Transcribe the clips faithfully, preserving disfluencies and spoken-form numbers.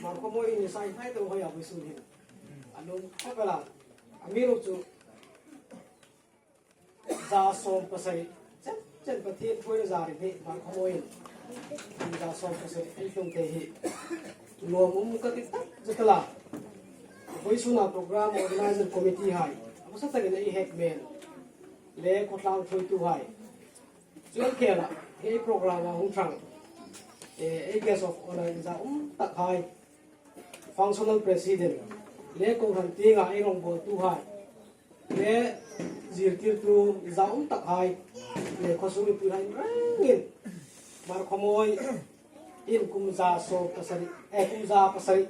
Hmarkhawmawi in ni sai hnai deu hoi a vawisun hin a nuom khawp el a. Amiruokchu za sawm pasari chen chen Pathien thuoina zarin hi Hmarkhawmawi in za sawm pasari ei tlung thei hi nuom um ka ti tak zet el a. Vawisuna program organizing committee hai, a hmasa takin ei headman le khawtlang thuoituhai, chuong khela hi program a hung ṭhang, eh, ei guest of honour inzaum takhai, functional president le kohran tienga ei rawngbawltuhai le zirtirtu inzaum takhai le khawsung mipuihai rengin Hmarkhawmawi in kum za sawm pasari, eh, kum za pasari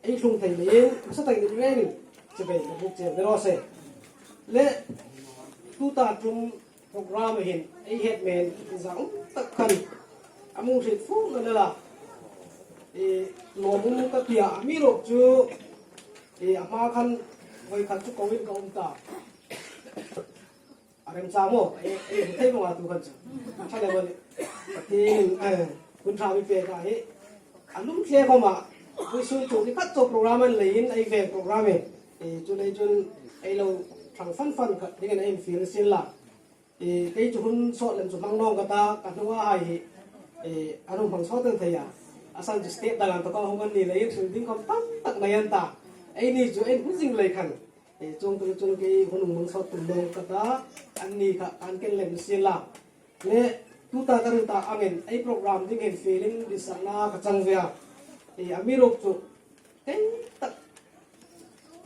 ei tlung thei leiin a hmasa takin rengin chibai ka buk che ni raw se. Le tuta ṭum program hin ei headman inzaum tak khan a mi hriet fuk naw ni la. Eh, nuom um ka ti a, amiruokchu, eh, a hma khan voi khat chu ko in ka um ta. A remchang maw, ei, ei hmu thei vong a tu khan chu. Ṭha le maw ni. Pathien, eh, hun ṭha mi pek a hi. A lum hle khawma, vawisun chu ni khat chau program an leiin ei veng program e. Eh, chu lei chun ei lo ṭhang fan fan kha dingin ei infiel sien la. Eh, kei chu hun sawt lem chu hmang naw ka ta, ka hnunga hai hi, eh, an hung hmang sawt el thei a. A san chu state dang an tawka hung an ni leiin hril ding khawm tam tak nei an ta. Eini chu ei hmu zing lei khan. Eh, chuong tu chun kei hun hung hmang sawt tum naw ka ta, anni kha an ken lem sien la. Le, tuta ka hril ta angin, ei program ding hin fielin disakna ka chang ve a. Eh, amiruokchu, kei tak,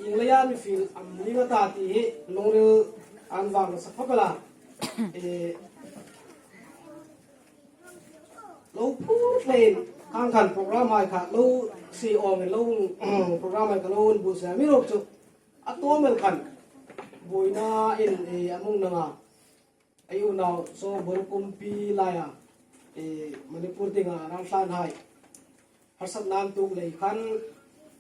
ieng leia mi fiel am ni nga ta ti hi, lungril an vang nasa khawp el a. Eh, lo phur hlein, khang khan program hai kha, lo si awngin, lo, program hai kha lo hung buotsai amiruokchu. A tawm el khan, buoina in, eh, a hmang nanga. Ei unau, so, Bawr kumpi laia, eh, Manipur dinga ral tlanhai harsatna an tuok lei khan,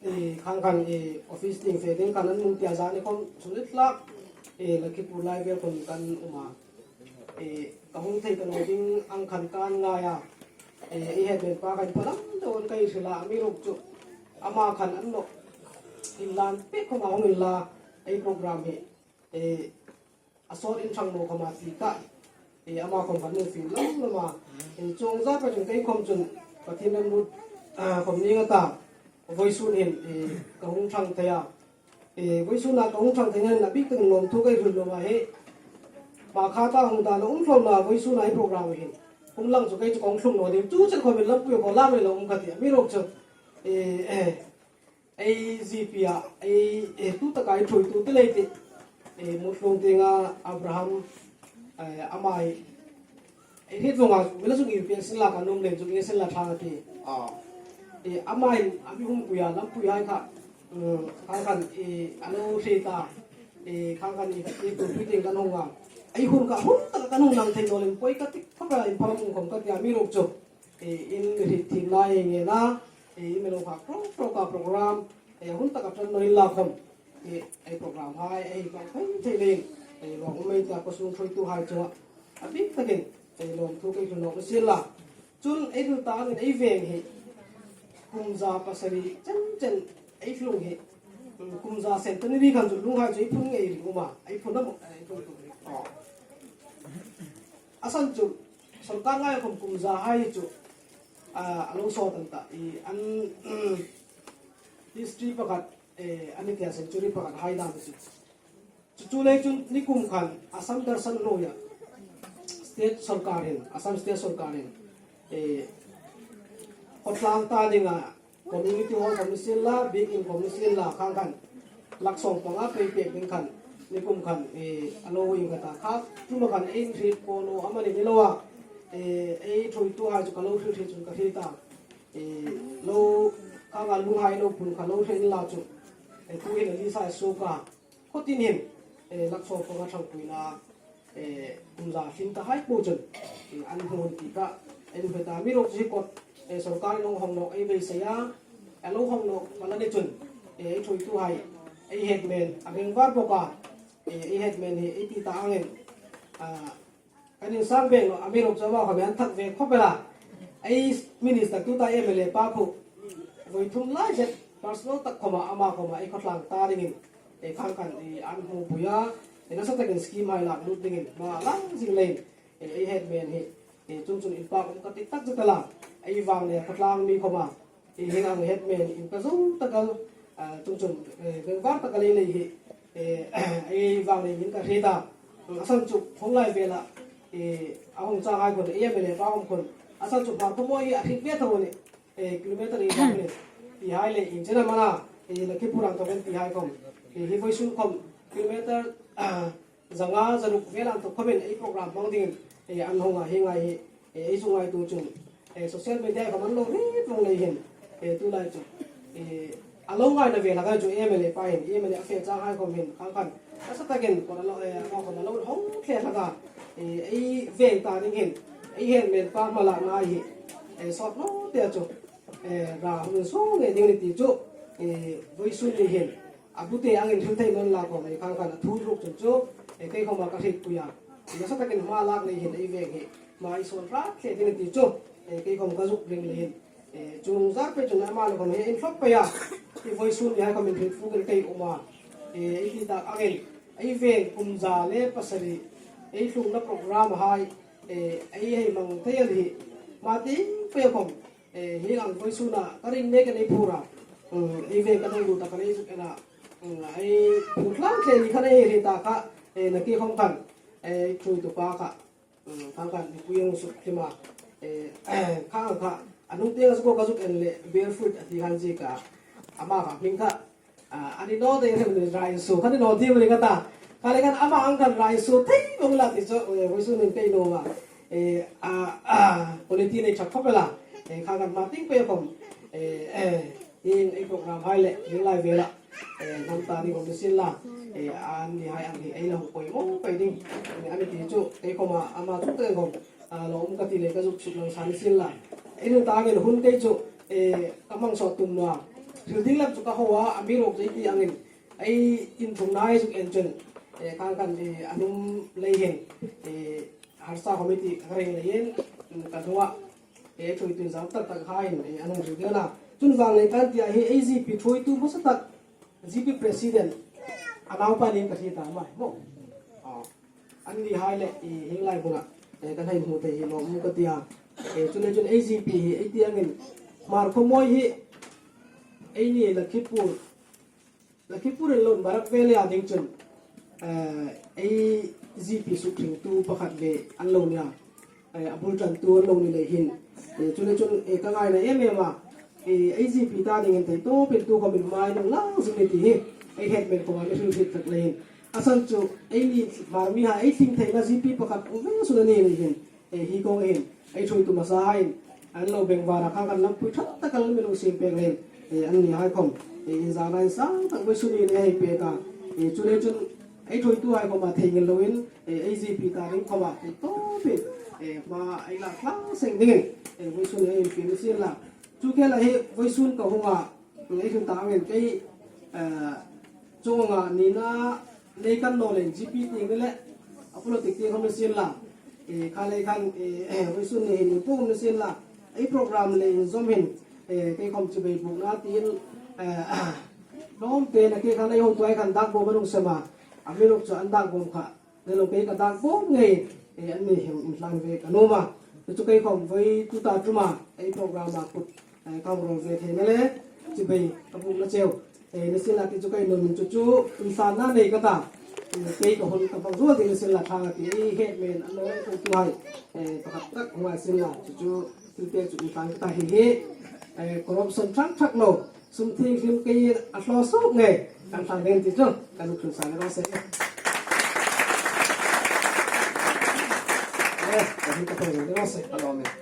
eh, khang khan, eh, office tieng fe ding khan an hung ti a, zani khawm sun it hlak, eh, Lakhipur lai vel khawm kan um a. Eh, ka hung thei ta naw ding ang khan kan ngai a. Eh, ei headman pa khan phalam deu an kai hril a, amiruokchu ama khan an naw inlan pek khawma hung inla, ei program hi, eh, a sawt in ṭhang naw khawma ti kha, eh, ama khawm khan a mi fiel lawm lawm a. Eh, chuong zat pei chun kei khawm chun Pathien ram lut, ah, khawm ni nga ta, vawisun hin, eh, ka hung ṭhang thei a. Eh, vawisuna ka hung ṭhang thei hin a bik takin lawmthu ka hril nuom a hi. Hmakha ta hung dan a um hlawm naw a, vawisuna ei program hin. Hung lang chu kei chu ka hung tlung naw ding. Chu chen khawmin lampui ko lang le lo um ka ti. Amiruokchu, eh, eh, ei G P a, ei, eh, tu taka ei thuoitu ti lei ti. Eh, Mutlung tienga Abraham, eh, ama hi, ei hriet vong a, mi la zuk inpek sien la ka nuom lem zuk inpek sien la ṭha a ti. Ah. Eh, amain a mi hung pui a, lampui hai kha, mm, hai khan, eh, a lo hriet a, eh, khang khan, eh, ka ti tu pi ding kan hung a. Ei hun kha hun taka kan hung nang thei naw lem poi ka ti, khawpel in phalam um khawm ka ti a, amiruokchu. Eh, in hriet thiem lai nge na, eh, in mi lo phak rawk rawk a program, eh, hun taka ṭan naw inla khawm. Eh, ei program hai, ei hmang thei thei leiin, eh, lawm um ei ta, khawsung thuoituhai chunga a bik takin, eh, lawmthu ka hril nawk sien la. Chun ei hril ta angin ei veng hi, kum za pasari chen chen ei tlung hi, mm, kum za centenary khan chu lunghai chu ei phun ngei ring um a, ei phun am, ei phun tum ring. Oh. A san chu, sawrkar ngaia khawm kum za hai chu, ah, a lo sawt an ta, i an, mm, history pakhat, eh, a ni tia, century pakhat hai dan chu. Chu chu lei chun nikum khan Assam Darshan hnuoia state sawrkarin, Assam state sawrkarin, eh, khawtlang ta dinga community hall khawm ni sien la, biekin khawm ni sien la, khang khan lak sawm panga pei pek ding khan nikum khan, eh, a lo innghat a. Kha ṭuma khan ei hriet po lo amani ni lo a, eh, ei thuoituhai chu ka lo hril hril chun ka hriet a. Eh, lo, khang a lunghai lo phun kha lo hre inla chu, eh, tuhin a list a suok a. Khawtin hin, eh, lak sawm panga ṭhangpuina, eh, kum za hring ta hai po chun, eh, an hmu ti kha, ei hmu ta, amiruokchu hi court, eh, sawrkarin hawng nawk ei beisei a, a lo hawng nawk pal a ni chun, eh, ei thuoituhai, ei headman, a veng var bawk a, eh, ei headman hi ei ti ta angin, ah, kan insang veng naw, amiruokchu ama khawm an thak ve khawp el a. Ei minister tuta M L A pa khu, voi thum lai zet personal tak khawma ama khawma ei khawtlang ta dingin, e, khang khan, e, an hmu pui a, e, nasa takin scheme hai lak lut dingin hma a lang zing leiin, e, ei headman hi, e, chungchun inpak um ka ti tak zet a la, ei vang le khawtlang mi khawma, e, hieng ang headman inpe zo tak a la, a, chungchun, e, bengvar tak a la lei hi, e, ei vang le min ka hriet a, a san chu hung lai vela, e, a hung chang hai khun, e, M L A pa um khun, a san chu Hmarkhawmawi hi a hriet ve tho a nih. E, kilometer in bang le, ti hai le, in chena mana, e, Lakhipur ang token ti hai khom. E, hi voisun khom, kilometer, ah, zanga zaruk vel ang to khomin, e, program bang dingin, e, an hung a hi ngai hi, e, ei chu ngai tu chun, e, social media khom an lo ri tung lei hin, e, tu lai chu, e, a lo ngaina ve hlak chu M L A pa hin, M L A a fe chang hai khom hin, khang khan, a sa takin, kon a lo, e, a kon a lo hong tle hlak a, e, ei veng ta ding hin, ei headman pa hma la ngai hi, e, sawt lo te chu, e, ra hun so nge ding ni ti chu, e, voisun ni hin, a bu te angin thil thei non la ko mai khang khan a thu ruk chun chu, e, kei khoma ka hriet pui a. Nasa takin hma lak nei hin ei veng hi, hma ei sawn rat hle ding ni ti chu, e, kei khom ka zuk ring le hin. E, chung zar pe chun ama lo khom he in thlop pe a. I voisun ni hai khom in hriet fukin kei um a. E, ei ti tak angin, ei veng kum za le pasari, ei hlungna program hai, e, ei hei mang thei a ni hi. Ma ti pe khom, e, hi ang voisuna ka ring mek a nei phur a. Um, ei ve ka dong lu ta ka nei zuk ena. Um, ei phur tlang tle ni kha nei ri ta kha, e, na ki khom khan, e, thui tu pa kha. Um, khang khan ni pui ang suk tima. E, khang kha, anung tiang suk ka zuk en le, barefoot a ti khan zi ka. Ama kha, hming kha, a, ani no te rem ni rai su, kha ni no ti mani ka ta. Kha le khan ama ang khan rai su, thei bong la ti chu, e, voisun in kei no ma. E, a, a, quality nei chak khop la. E, kha khan ma ting pe khom. E, e, in ei program hai le, in lai vela. E, nam ta ni khom ni sin la. E, an ni hai ang hi, ei la hung poimaw pei ding. E, ani ti chu, ei khoma, ama chu te khom. A, lo um ka ti le ka zuk suk lang san sin la. Ei nun ta angin hun kei chu, e, ka mang sawt tum naw a. Thil ding lam chu ka haw a, amiruokchu ei ti angin. Ei inthungna ei zuk en chun. E, khang khan, e, an um lei hin. E, harsa committee ka reng lei hin. Ka hnuoia. E, thuoitu zau tak tak hai hin. E, an um ri deu na. Chun vang lei kan ti a hi A G P thuoitu hmasa tak. G P president. A naupa ning ka hriet ta mai. Mo. A. An ni hai le, e, hieng lai hmuna, e, kan hei hmu thei hi lawm ka ti a. E, chun le chun A G P hi, ei ti angin, Hmarkhawmawi hi, ei ni Lakhipur, Lakhipur in lo Barak Valley a ding chun, e, A G P suk hringtu pakhat ve an lo ni a. E, a bul ṭantu an lo ni lei hin. E, chun le chun, e, ka ngaina em em a. E, A G P ta dingin thei tawpin tu khawmin hma ei nung lang zing ni ti hi. Ei headman khoma mi hril hriet tak lei hin. A san chu, ei ni, Hmar mi ha, ei tling theina G P pakhat um ve sun a ni lei hin. E, hi kawng hin. Ei thuoitu hmasa hai. An lo bengvar a kha kan lampui ṭhat tak a la mi lo siem pek lei hin. E, an ni hai khom. E, inzana insang tak voisun ni le hei pek a. E, chun le chun, ei thuoitu hai khoma thei ngei loin, e, A G P ta ding khoma, e, tawpin, e, hma ei la tlang seng dingin, e, voisun ei infiel sin la. Chu khela hi voisun ka hung a, ei hung ta angin kei, e, chu nga nina nei kan naw lei G P tieng le, a politic tieng khom ni sin la. E, kha lei khan, e, e, voisun ni hin ni pum ni sin la. Ei program le inzawm hin, e, kei khom chu bei buk na tin, e, lawm te na kei khan ei hung tuai khan dak bawm a nung sem a. Amiruokchu an dak bawm kha. Ni lo kei ka dak bawm ngei, e, an ni hin inhlan ve ka nuom a. Chu chu kei khom voi tu ta ṭuma, ei program a kut, e, ka rol ve theina le, chibai ka buk na cheu. E, ni sin la ti chu kei nun chu chu, inhlanna nei ka ta. E, kei ka hun ka bang zual ti ni sin la thang a ti, e, headman an lo ko tu hai. E, pakhat tak hung a sin la, chu chu, thil pek chu inhlan ka ta hi hi. E, corruption thak thak lo. Sum thienghlim kei a hlaw suok ngei, kan hlan den ti chu, kan hung tlung sa le raw se. Eh, kan hung ka tlung le raw se, ka lawm e.